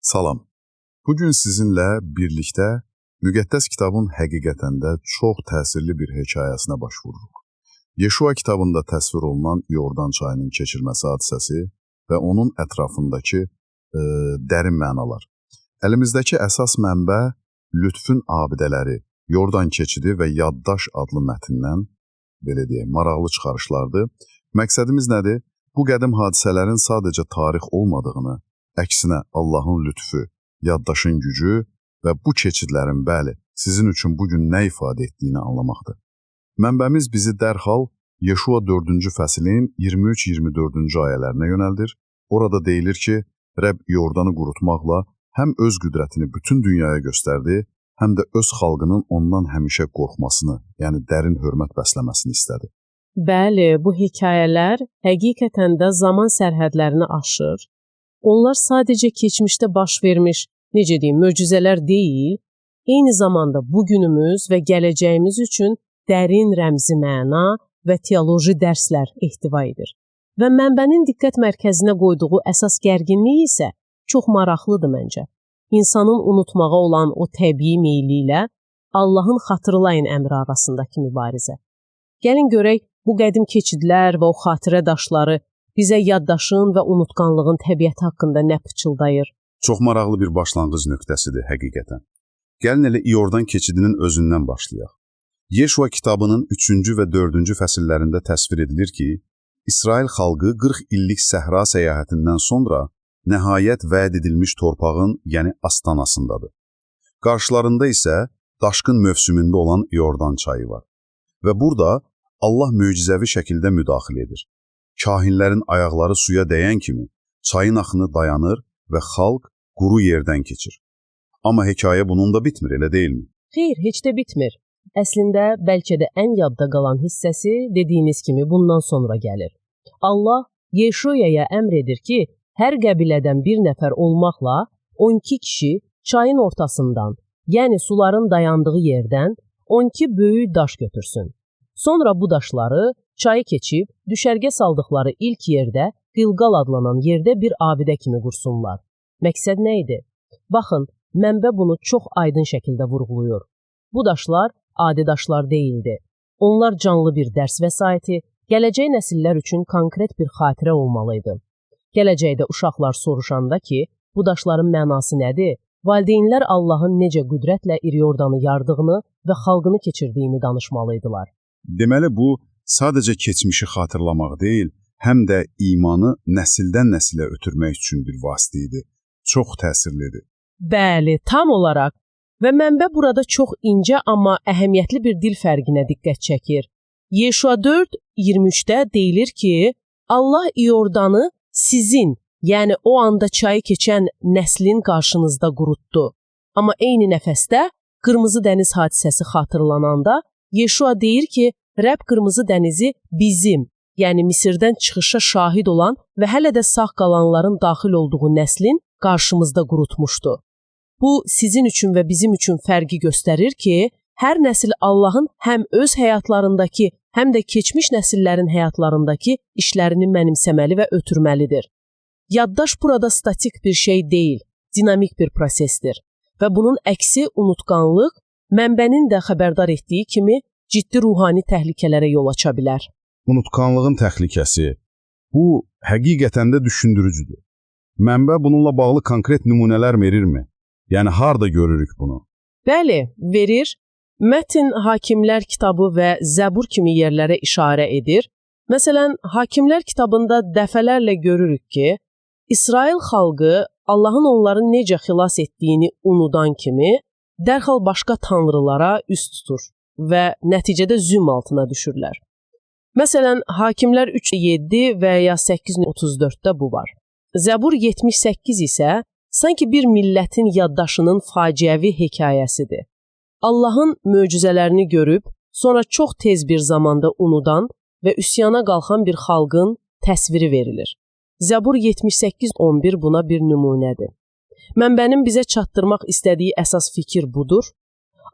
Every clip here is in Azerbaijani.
Salam. Bugün sizinlə birlikdə Müqəddəs Kitabın həqiqətən də çox təsirli bir hekayəsinə baş vururuq. Yeşua kitabında təsvir olunan Yordan çayının keçilməsi hadisəsi və onun ətrafındakı dərin mənalar. Əlimizdəki əsas mənbə Lütfün abidələri, Yordan keçidi və Yaddaş adlı mətndən, belə deyək, maraqlı çıxarışlardır. Məqsədimiz nədir? Bu qədim hadisələrin sadəcə tarix olmadığını, əksinə Allahın lütfü, yaddaşın gücü və bu keçidlərin, bəli, sizin üçün bugün nə ifadə etdiyini anlamaqdır. Mənbəmiz bizi dərhal Yeşua 4-cü fəslin 23-24-cü ayələrinə yönəldir. Orada deyilir ki, Rəbb Yordanı qurutmaqla həm öz qüdrətini bütün dünyaya göstərdi, həm də öz xalqının ondan həmişə qorxmasını, yəni dərin hörmət bəsləməsini istədi. Bəli, bu hekayələr həqiqətən də zaman sərhədlərini aşır. Onlar sadəcə keçmişdə baş vermiş, necə deyim, möcüzələr deyil, eyni zamanda bugünümüz və gələcəyimiz üçün dərin rəmzi məna və teoloji dərslər ehtiva edir. Və mənbənin diqqət mərkəzinə qoyduğu əsas gərginlik isə çox maraqlıdır məncə. İnsanın unutmağa olan o təbii meyli ilə Allahın xatırlayın əmri arasındakı mübarizə. Gəlin görək, bu qədim keçidlər və o xatirə daşları bizə yaddaşın və unutqanlığın təbiəti haqqında nə pıçıldayır? Çox maraqlı bir başlanğıc nöqtəsidir həqiqətən. Gəlin elə İordan keçidinin özündən başlayaq. Yeşua kitabının 3-cü və 4-cü fəsillərində təsvir edilir ki, İsrail xalqı 40 illik səhra səyahətindən sonra nəhayət vəd edilmiş torpağın, yəni astanasındadır. Qarşılarında isə daşqın mövsümündə olan İordan çayı var. Və burada Allah möcüzəvi şəkildə müdaxilə edir. Kahinlərin ayaqları suya dəyən kimi çayın axını dayanır və xalq quru yerdən keçir. Amma hekayə bununla bitmir, elə deyilmi? Xeyr, heç də bitmir. Əslində, bəlkə də ən yadda qalan hissəsi dediyiniz kimi bundan sonra gəlir. Allah Yeşuyaya əmr edir ki, hər qəbilədən bir nəfər olmaqla 12 kişi çayın ortasından, yəni suların dayandığı yerdən 12 böyük daş götürsün. Sonra bu daşları çayı keçib düşərgə saldıqları ilk yerdə, Gilgal adlanan yerdə bir abidə kimi qursunlar. Məqsəd nə idi? Baxın, mənbə bunu çox aydın şəkildə vurğuluyur. Bu daşlar adi daşlar deyildi. Onlar canlı bir dərs vəsaiti, gələcək nəsillər üçün konkret bir xatirə olmalıydı. Gələcəkdə uşaqlar soruşanda ki, bu daşların mənası nədir? Valideynlər Allahın necə qüdrətlə İordanı yardığını və xalqını keçirdiyini danışmalıydılar. Deməli, bu sadəcə keçmişi xatırlamaq deyil, həm də imanı nəsildən nəsilə ötürmək üçün bir vasitə idi. Çox təsirlidir. Bəli, tam olaraq. Və mənbə burada çox incə, amma əhəmiyyətli bir dil fərqinə diqqət çəkir. Yeşua 4:23-də deyilir ki, Allah İordanı sizin, yəni o anda çayı keçən nəslin qarşınızda qurutdu. Amma eyni nəfəsdə Qırmızı dəniz hadisəsi xatırlananda Yeşua deyir ki, Rəbb Qırmızı dənizi bizim, yəni Misirdən çıxışa şahid olan və hələ də sağ qalanların daxil olduğu nəslin qarşımızda qurutmuşdu. Bu, sizin üçün və bizim üçün fərqi göstərir ki, hər nəsil Allahın həm öz həyatlarındakı, həm də keçmiş nəsillərin həyatlarındakı işlərini mənimsəməli və ötürməlidir. Yaddaş burada statik bir şey deyil, dinamik bir prosesdir və bunun əksi unutqanlıq, mənbənin də xəbərdar etdiyi kimi ciddi ruhani təhlükələrə yol aça bilər. Unutqanlığın təhlükəsi. Bu, həqiqətən də düşündürücüdür. Mənbə bununla bağlı konkret nümunələr verirmi? Yəni, harda görürük bunu? Bəli, verir. Mətn Hakimlər kitabı və Zəbur kimi yerlərə işarə edir. Məsələn, Hakimlər kitabında dəfələrlə görürük ki, İsrail xalqı Allahın onları necə xilas etdiyini unudan kimi dərhal başqa tanrılara üst tutur və nəticədə zülm altına düşürlər. Məsələn, Hakimlər 3:7 və ya 8:34-də bu var. Zəbur 78 isə sanki bir millətin yaddaşının faciəvi hekayəsidir. Allahın möcüzələrini görüb, sonra çox tez bir zamanda unudan və üsyana qalxan bir xalqın təsviri verilir. Zəbur 78:11 buna bir nümunədir. Mənbənin bizə çatdırmaq istədiyi əsas fikir budur.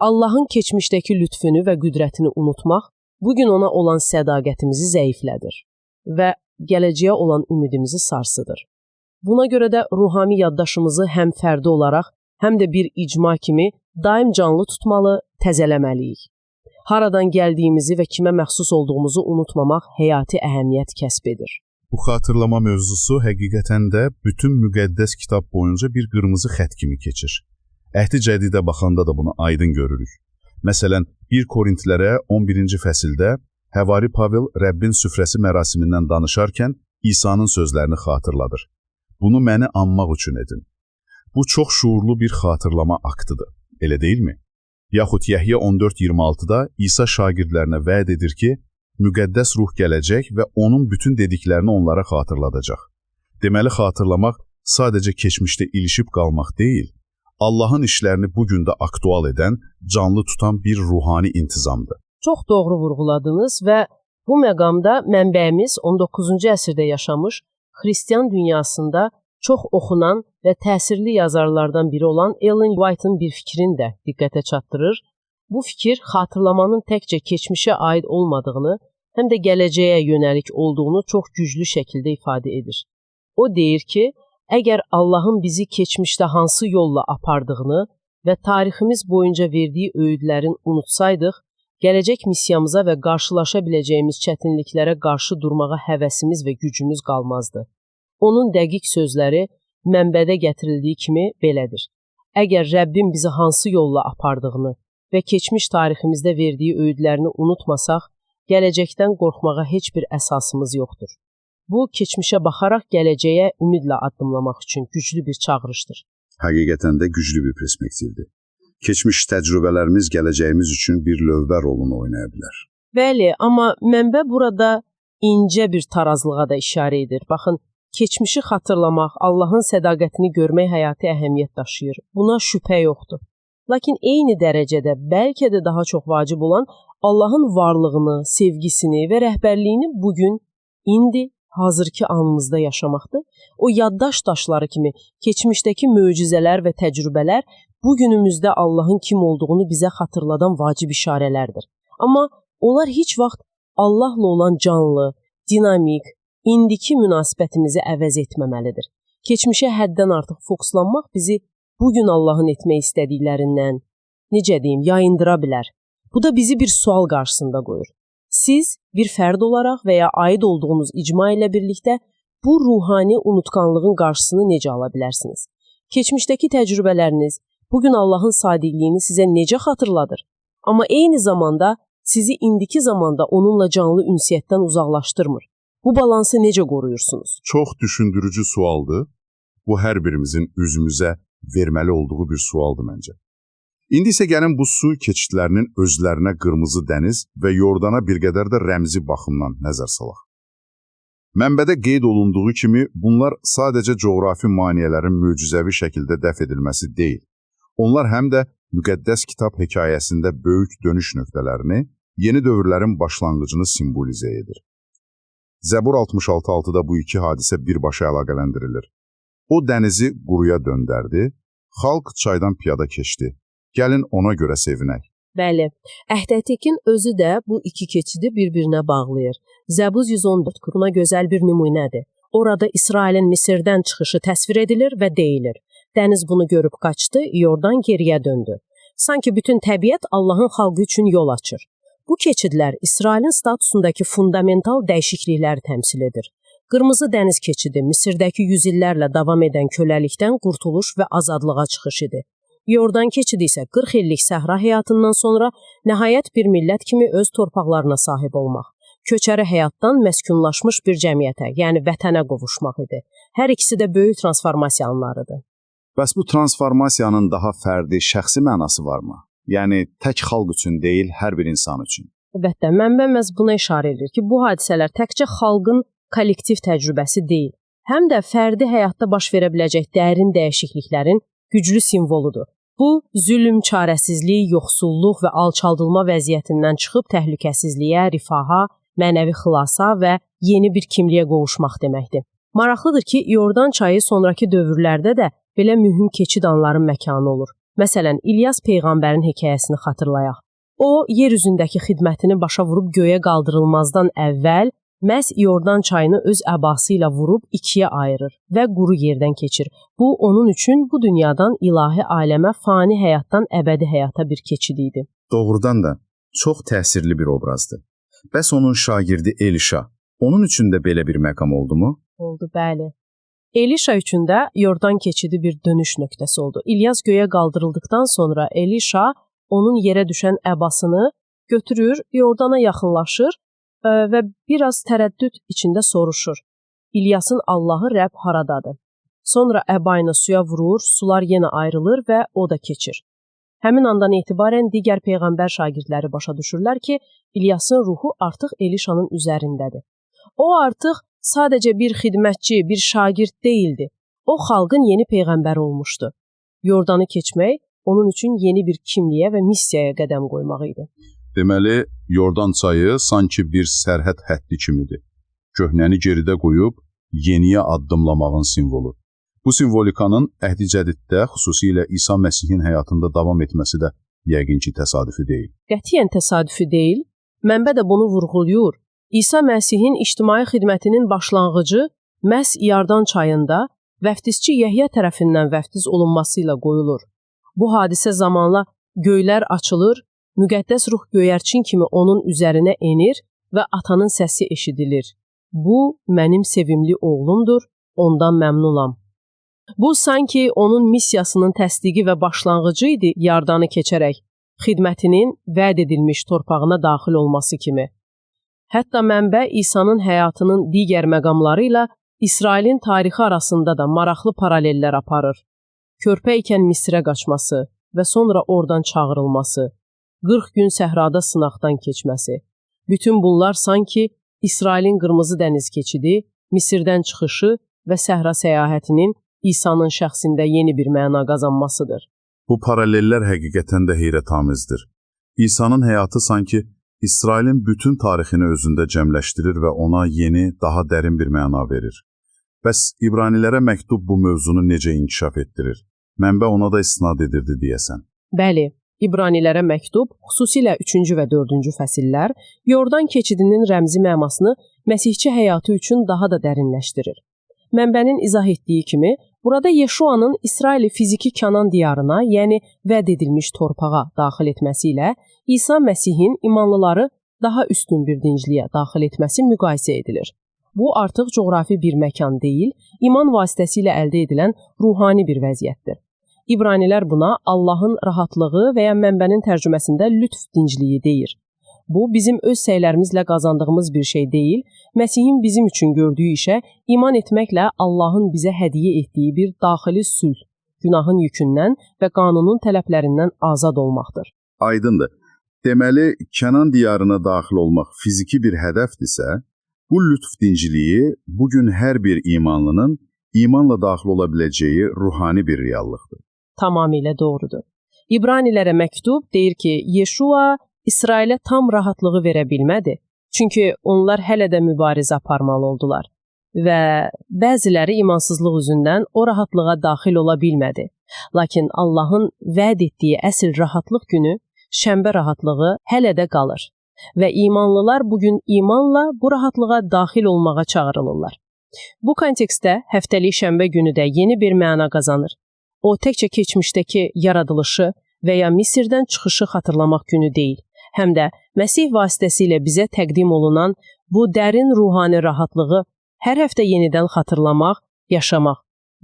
Allahın keçmişdəki lütfünü və qüdrətini unutmaq bugün ona olan sədaqətimizi zəiflədir və gələcəyə olan ümidimizi sarsıdır. Buna görə də ruhani yaddaşımızı həm fərdi olaraq, həm də bir icma kimi daim canlı tutmalı, təzələməliyik. Haradan gəldiyimizi və kimə məxsus olduğumuzu unutmamaq həyati əhəmiyyət kəsb edir. Bu xatırlama mövzusu həqiqətən də bütün müqəddəs kitab boyunca bir qırmızı xətt kimi keçir. Əhdi Cədidə baxanda da bunu aydın görürük. Məsələn, 1 Korintlərə 11-ci fəsildə Həvari Pavel Rəbbin süfrəsi mərasimindən danışarkən İsa'nın sözlərini xatırladır. Bunu məni anmaq üçün edin. Bu çox şuurlu bir xatırlama aktıdır. Elə deyilmi? Yaxud Yəhya 14:26-da İsa şagirdlərinə vəd edir ki, müqəddəs ruh gələcək və onun bütün dediklərini onlara xatırladacaq. Deməli, xatırlamaq sadəcə keçmişdə ilişib qalmaq deyil, Allahın işlərini bu gün də aktual edən, canlı tutan bir ruhani intizamdır. Çox doğru vurğuladınız və bu məqamda mənbəyimiz 19-cu əsrdə yaşamış xristian dünyasında çox oxunan və təsirli yazarlardan biri olan Ellen White'ın bir fikrini də diqqətə çatdırır. Bu fikir xatırlamanın təkcə keçmişə aid olmadığını, həm də gələcəyə yönəlik olduğunu çox güclü şəkildə ifadə edir. O deyir ki, əgər Allahın bizi keçmişdə hansı yolla apardığını və tariximiz boyunca verdiyi öyüdlərin unutsaydıq, gələcək missiyamıza və qarşılaşa biləcəyimiz çətinliklərə qarşı durmağa həvəsimiz və gücümüz qalmazdı. Onun dəqiq sözləri mənbədə gətirildiyi kimi belədir. Əgər Rəbbin bizi hansı yolla apardığını və keçmiş tariximizdə verdiyi öyüdlərini unutmasaq, gələcəkdən qorxmağa heç bir əsasımız yoxdur. Bu, keçmişə baxaraq gələcəyə ümidlə addımlamaq üçün güclü bir çağırışdır. Həqiqətən də güclü bir perspektivdir. Keçmiş təcrübələrimiz gələcəyimiz üçün bir lövbər rolunu oynaya bilər. Bəli, amma mənbə burada incə bir tarazlığa da işarə edir. Baxın, keçmişi xatırlamaq, Allahın sədaqətini görmək həyati əhəmiyyət daşıyır. Buna şübhə yoxdur. Lakin eyni dərəcədə, bəlkə də daha çox vacib olan Allahın varlığını, sevgisini və rəhbərliyini bugün, indi, hazırki anımızda yaşamaqdır. O yaddaş daşları kimi keçmişdəki möcüzələr və təcrübələr bugünümüzdə Allahın kim olduğunu bizə xatırladan vacib işarələrdir. Amma onlar heç vaxt Allahla olan canlı, dinamik, indiki münasibətimizi əvəz etməməlidir. Keçmişə həddən artıq fokuslanmaq bizi bugün Allahın etmək istədiklərindən, necə deyim, yayındıra bilər. Bu da bizi bir sual qarşısında qoyur. Siz bir fərd olaraq və ya aid olduğunuz icma ilə birlikdə bu ruhani unutqanlığın qarşısını necə ala bilərsiniz? Keçmişdəki təcrübələriniz bugün Allahın sadiqliyini sizə necə xatırladır? Amma eyni zamanda sizi indiki zamanda onunla canlı ünsiyyətdən uzaqlaşdırmır. Bu balansı necə qoruyursunuz? Çox düşündürücü sualdır. Bu hər birimizin üzümüzə verməli olduğu bir sualdır məncə. İndi isə gəlin bu su keçidlərinin özlərinə Qırmızı dəniz və Yordana bir qədər də rəmzi baxımdan nəzər salaq. Mənbədə qeyd olunduğu kimi bunlar sadəcə coğrafi maneələrin möcüzəvi şəkildə dəf edilməsi deyil. Onlar həm də müqəddəs kitab hekayəsində böyük dönüş nöqtələrini, yeni dövrlərin başlanğıcını simvolizə edir. Zəbur 66.6-da bu iki hadisə birbaşa əlaqələndirilir. O dənizi quruya döndərdi, xalq çaydan piyada keçdi. Gəlin ona görə sevinək. Bəli, Əhd Ətiqin özü də bu iki keçidi bir-birinə bağlayır. Zəbur 114 buna gözəl bir nümunədir. Orada İsrailin Misirdən çıxışı təsvir edilir və deyilir. Dəniz bunu görüb qaçdı, Yordan geriyə döndü. Sanki bütün təbiət Allahın xalqı üçün yol açır. Bu keçidlər İsrailin statusundakı fundamental dəyişiklikləri təmsil edir. Qırmızı dəniz keçidi Misirdəki yüz illərlə davam edən köləlikdən qurtuluş və azadlığa çıxış idi. Yordan keçidi isə 40 illik səhra həyatından sonra nəhayət bir millət kimi öz torpaqlarına sahib olmaq, köçəri həyatdan məskunlaşmış bir cəmiyyətə, yəni vətənə qovuşmaq idi. Hər ikisi də böyük transformasiya anlarıdır. Bəs bu transformasiyanın daha fərdi, şəxsi mənası varmı? Yəni tək xalq üçün deyil, hər bir insan üçün. Əlbəttə, mənbə məhz buna işarə edir ki, bu hadisələr təkcə xalqın kollektiv təcrübəsi deyil, həm də fərdi həyatda baş verə biləcək dərin dəyişikliklərin güclü simvoludur. Bu, zülm, çarəsizlik, yoxsulluq və alçaldılma vəziyyətindən çıxıb təhlükəsizliyə, rifaha, mənəvi xilasa və yeni bir kimliyə qovuşmaq deməkdir. Maraqlıdır ki, Yordan çayı sonrakı dövrlərdə də belə mühüm keçid anların məkanı olur. Məsələn, İlyas peyğəmbərin hekayəsini xatırlayaq. O, yer üzündəki xidmətini başa vurub göyə qaldırılmazdan əvvəl Məhz İordan çayını öz əbası ilə vurub ikiyə ayırır və quru yerdən keçir. Bu, onun üçün bu dünyadan ilahi aləmə, fani həyatdan əbədi həyata bir keçid idi. Doğrudan da çox təsirli bir obrazdır. Bəs onun şagirdi Elişa, onun üçün də belə bir məqam oldu mu? Oldu, bəli. Elişa üçün də Yordan keçidi bir dönüş nöqtəsi oldu. İlyas göyə qaldırıldıqdan sonra Elişa onun yerə düşən əbasını götürür, Yordana yaxınlaşır və biraz tərəddüd içində soruşur. İlyasın Allahı Rəbb haradadır? Sonra əbayını suya vurur, sular yenə ayrılır və o da keçir. Həmin andan etibarən digər peyğəmbər şagirdləri başa düşürlər ki, İlyasın ruhu artıq Elişanın üzərindədir. O artıq sadəcə bir xidmətçi, bir şagird deyildi. O xalqın yeni peyğəmbəri olmuşdu. Yordanı keçmək onun üçün yeni bir kimliyə və missiyaya qədəm qoymaq idi. Deməli, Yordan çayı sanki bir sərhəd həddi kimidir. Köhnəni geridə qoyub yeniyə addımlamağın simvolu. Bu simvolikanın Əhdi Cədiddə, xüsusilə İsa Məsihin həyatında davam etməsi də yəqin ki, təsadüfi deyil. Qətiyyən təsadüfi deyil. Mənbə də bunu vurğulayır. İsa Məsihin ictimai xidmətinin başlanğıcı məhz İordan çayında vəftizçi Yəhya tərəfindən vəftiz olunması ilə qoyulur. Bu hadisə zamanla göylər açılır, müqəddəs ruh göyərçin kimi onun üzərinə enir və atanın səsi eşidilir. Bu, mənim sevimli oğlumdur, ondan məmnunam. Bu, sanki onun missiyasının təsdiqi və başlanğıcı idi İordanı keçərək, xidmətinin vəd edilmiş torpağına daxil olması kimi. Hətta mənbə İsa'nın həyatının digər məqamları ilə İsrailin tarixi arasında da maraqlı paralellər aparır. Körpə ikən Misrə qaçması və sonra oradan çağırılması, 40 gün səhrada sınaqdan keçməsi. Bütün bunlar sanki İsrailin Qırmızı dəniz keçidi, Misirdən çıxışı və səhra səyahətinin İsa'nın şəxsində yeni bir məna qazanmasıdır. Bu paralellər həqiqətən də heyrətamizdir. İsa'nın həyatı sanki İsrailin bütün tarixini özündə cəmləşdirir və ona yeni, daha dərin bir məna verir. Bəs İbranilərə məktub bu mövzunu necə inkişaf etdirir? Mənbə ona da istinad edirdi deyəsən. Bəli, İbranilərə məktub, xüsusilə 3-cü və 4-cü fəsillər, Yordan keçidinin rəmzi mənasını məsihçi həyatı üçün daha da dərinləşdirir. Mənbənin izah etdiyi kimi, burada Yeşuanın İsraili fiziki Kənan diyarına, yəni vəd edilmiş torpağa daxil etməsi ilə İsa Məsihin imanlıları daha üstün bir dincliyə daxil etməsi müqayisə edilir. Bu artıq coğrafi bir məkan deyil, iman vasitəsilə əldə edilən ruhani bir vəziyyətdir. İbranilər buna Allahın rahatlığı və ya mənbənin tərcüməsində lütf dincliyi deyir. Bu, bizim öz səylərimizlə qazandığımız bir şey deyil, Məsihin bizim üçün gördüyü işə iman etməklə Allahın bizə hədiyyə etdiyi bir daxili sülh, günahın yükündən və qanunun tələblərindən azad olmaqdır. Aydındır. Deməli, Kənan diyarına daxil olmaq fiziki bir hədəfdirsə, bu lütf dincliyi bugün hər bir imanlının imanla daxil ola biləcəyi ruhani bir reallıqdır. Tamamilə doğrudur. İbranilərə məktub deyir ki, Yeşua İsrailə tam rahatlığı verə bilmədi. Çünki onlar hələ də mübarizə aparmalı oldular və bəziləri imansızlıq üzündən o rahatlığa daxil ola bilmədi. Lakin Allahın vəd etdiyi əsl rahatlıq günü, şənbə rahatlığı hələ də qalır və imanlılar bugün imanla bu rahatlığa daxil olmağa çağırılırlar. Bu kontekstdə həftəlik şənbə günü də yeni bir məna qazanır. O təkcə keçmişdəki yaradılışı və ya Misirdən çıxışı xatırlamaq günü deyil, həm də Məsih vasitəsilə bizə təqdim olunan bu dərin ruhani rahatlığı hər həftə yenidən xatırlamaq, yaşamaq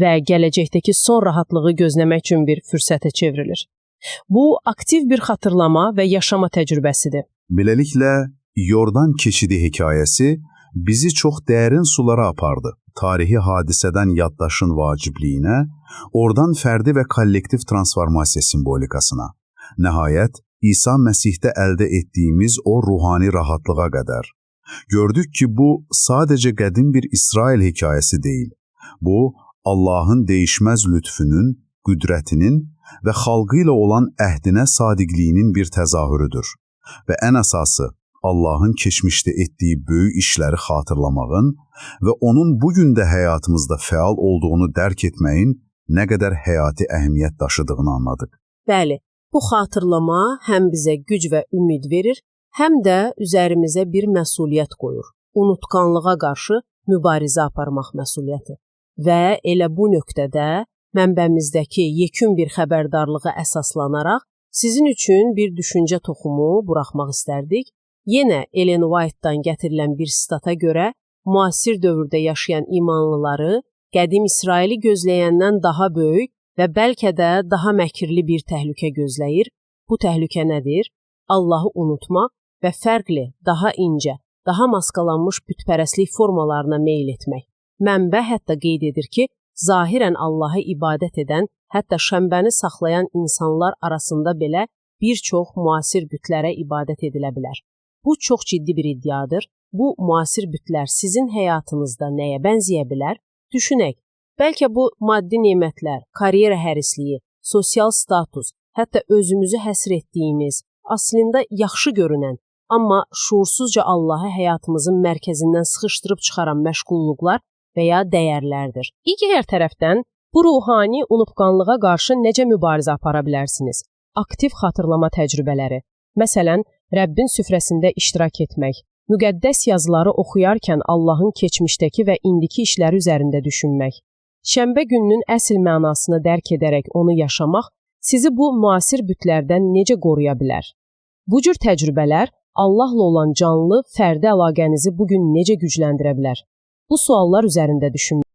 və gələcəkdəki son rahatlığı gözləmək üçün bir fürsətə çevrilir. Bu, aktiv bir xatırlama və yaşama təcrübəsidir. Beləliklə, Yordan keçidi hekayəsi bizi çox dərin sulara apardı. Tarixi hadisədən yaddaşın vacibliyinə, oradan fərdi və kollektiv transformasiya simvolikasına. Nəhayət, İsa Məsihdə əldə etdiyimiz o ruhani rahatlığa qədər. Gördük ki, bu sadəcə qədim bir İsrail hekayəsi deyil. Bu, Allahın değişməz lütfünün, qüdrətinin və xalqı ilə olan əhdinə sadiqliyinin bir təzahürüdür. Və ən əsası, Allahın keçmişdə etdiyi böyük işləri xatırlamağın və onun bugün də həyatımızda fəal olduğunu dərk etməyin nə qədər həyati əhəmiyyət daşıdığını anladıq. Bəli, bu xatırlama həm bizə güc və ümid verir, həm də üzərimizə bir məsuliyyət qoyur. Unutqanlığa qarşı mübarizə aparmaq məsuliyyəti. Və elə bu nöqtədə mənbəmizdəki yekun bir xəbərdarlığa əsaslanaraq sizin üçün bir düşüncə toxumu buraxmaq istərdik. Yenə Ellen White-dan gətirilən bir sitata görə müasir dövrdə yaşayan imanlıları qədim İsraili gözləyəndən daha böyük və bəlkə də daha məkirli bir təhlükə gözləyir. Bu təhlükə nədir? Allahı unutmaq və fərqli, daha incə, daha maskalanmış bütpərəstlik formalarına meyl etmək. Mənbə hətta qeyd edir ki, zahirən Allaha ibadət edən, hətta şənbəni saxlayan insanlar arasında belə bir çox müasir bütlərə ibadət edilə bilər. Bu çox ciddi bir iddiadır. Bu müasir bütlər sizin həyatınızda nəyə bənzəyə bilər? Düşünək. Bəlkə bu maddi nemətlər, karyera hərisliyi, sosial status, hətta özümüzü həsr etdiyimiz, əslində yaxşı görünən, amma şuursuzca Allahı həyatımızın mərkəzindən sıxışdırıb çıxaran məşğulluqlar və ya dəyərlərdir. Digər tərəfdən, bu ruhani unutqanlığa qarşı necə mübarizə apara bilərsiniz? Aktiv xatırlama təcrübələri. Məsələn, Rəbbin süfrəsində iştirak etmək, müqəddəs yazıları oxuyarkən Allahın keçmişdəki və indiki işləri üzərində düşünmək, şənbə gününün əsl mənasını dərk edərək onu yaşamaq sizi bu müasir bütlərdən necə qoruya bilər? Bu cür təcrübələr Allahla olan canlı, fərdi əlaqənizi bugün necə gücləndirə bilər? Bu suallar üzərində düşünmək.